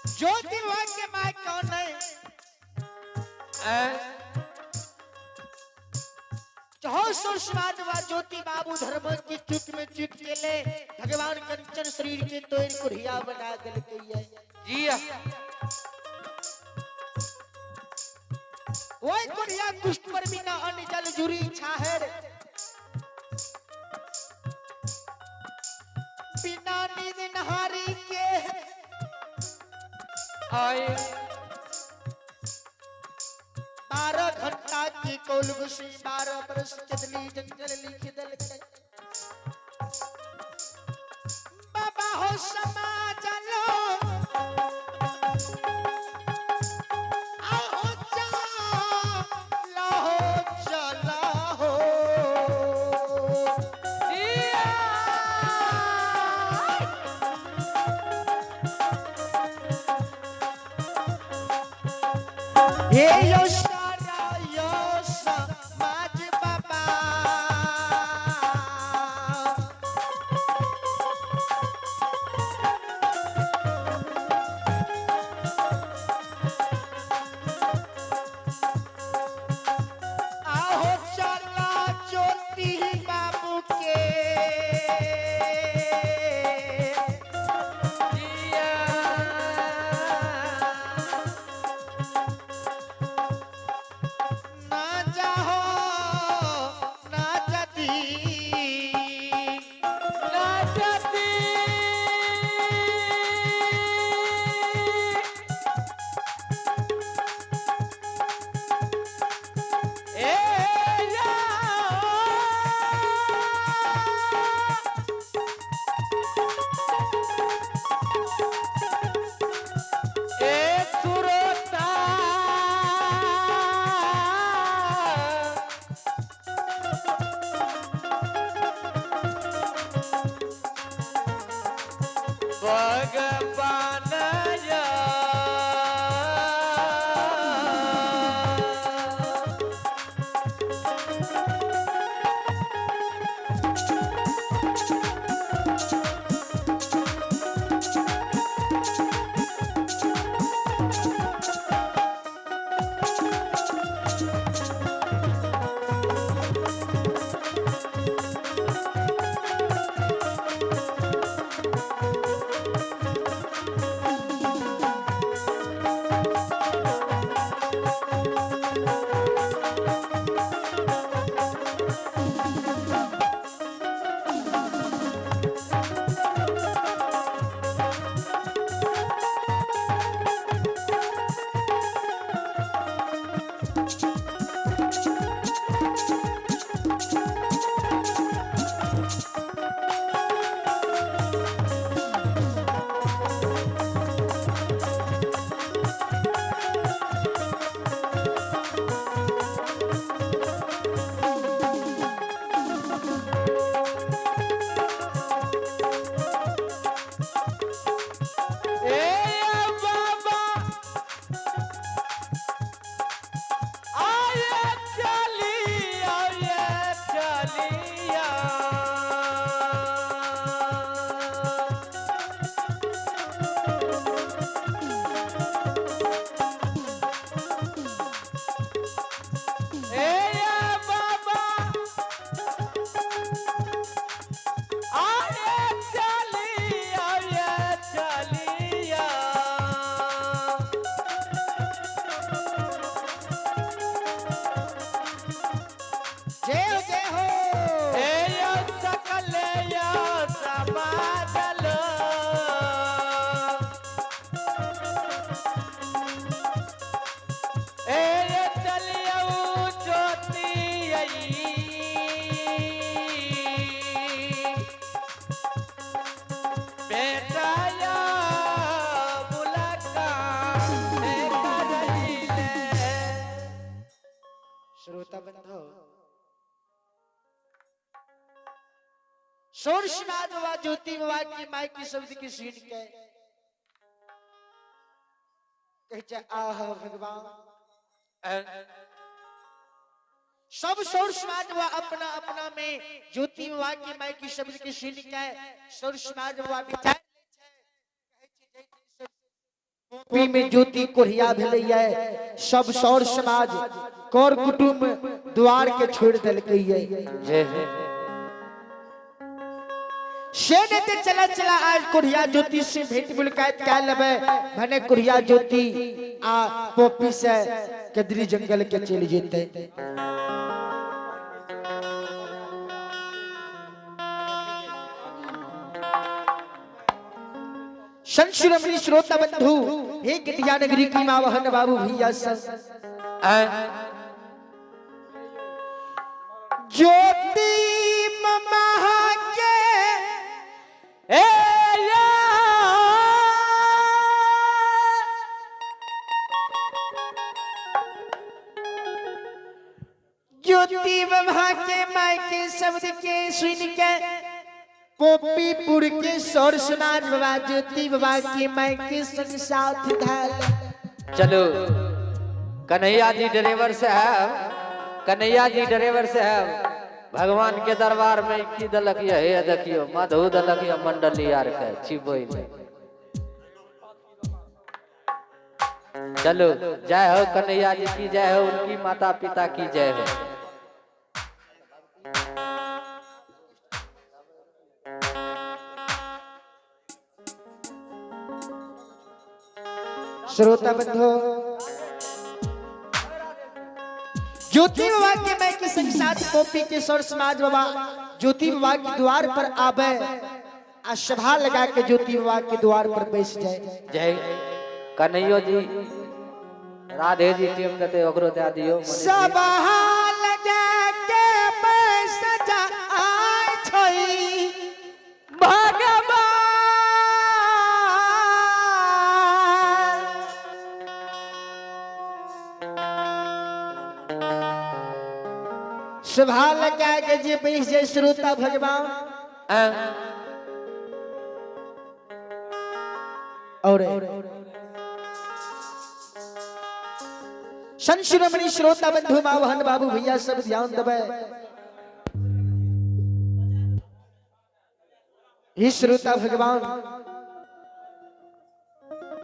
ज्योति बाबा के my कौन है? चौसठ समाज वा ज्योति बाबू धर्म की चुट में चुट के ले भगवान कंचन शरीर के तोड़ कुरिया बना दिल के ये। जी। ओए कुरिया कुष्ठ पर बिना अन्न जल जुरी छाहर बिना नींद नहारी के आए। 12 घंटा की कौल घुसी 12 बरस चदली जंगल लिख दल के बाबा हो समाज लो आओ चला हो चला हो। जी। हे यो सारा यो समाज बाबा। आहो चला ज्योति बाबू के। ना जाहो ना जदी। ना जाती। ए या। ए सुरता। भगवान या। ए बाबा आये चलिया ये चलिया। ए बाबा आये चलिया ये चलिया। जय हो जय हो। ए यो सकल यो समाजल। ए ये चलियो ज्योति आई। बेटा या मुलाकात करैले। श्रोता बंधु सोरसनाथ बाबा ज्योति बाबा की माई की शब्द की सुन के कहै छै आह भगवान। सब सौर समाज वा अपना अपना में ज्योति बाबा की माई की शब्द की सुन के सौर समाज बाबा विचार लै छै, कहै छै, जै दिन से पी में ज्योति कोढ़िया भेलैया, सब सौर समाज कर कुटुंब द्वार के छोड़ देलकैया। जय हो। से नहीं ते चला चला आज कोढ़िया ज्योति से भेंट मुलाकात कर लेबे, भने कोढ़िया ज्योति आ पोपी से कदरी जंगल के चल जेते। संशिरोमणि श्रोता बंधु, हे गिटिया नगरी की माँ बहन बाबू भैया सब, ज्योति ममा के ए या ज्योति बाबा के माय के शब्द के सुन के पोपीपुर के सौर समाज बाबा ज्योति बाबा के माय के संग साथ धाल। चलो कन्हैया जी ड्राइवर साहब, कन्हैया जी ड्राइवर साहब भगवान के दरबार में की दलक ये हे देखियो मधु दलक ये मंडली यार के चिबोई में। चलो जय हो कन्हैया जी की जय हो, उनकी माता पिता की जय हो। श्रोता बंधु, ज्योति बाबा के मैं के संग साथ पोपी के सौर समाज बाबा ज्योति बाबा के द्वार पर आवे आ सभा लगा के ज्योति बाबा के द्वार पर बैस जाए। जय कन्हैयो जी, राधे जी टीम देते ओकरो दे दियो। सभा लगा के बैस जाए छई भगवान। सभा लगा के जे बैस जाए श्रोता भगवान। और संशिरोमणि श्रोता बंधु माँ बहन बाबू भैया सब ध्यान दबे। ही श्रोता भगवान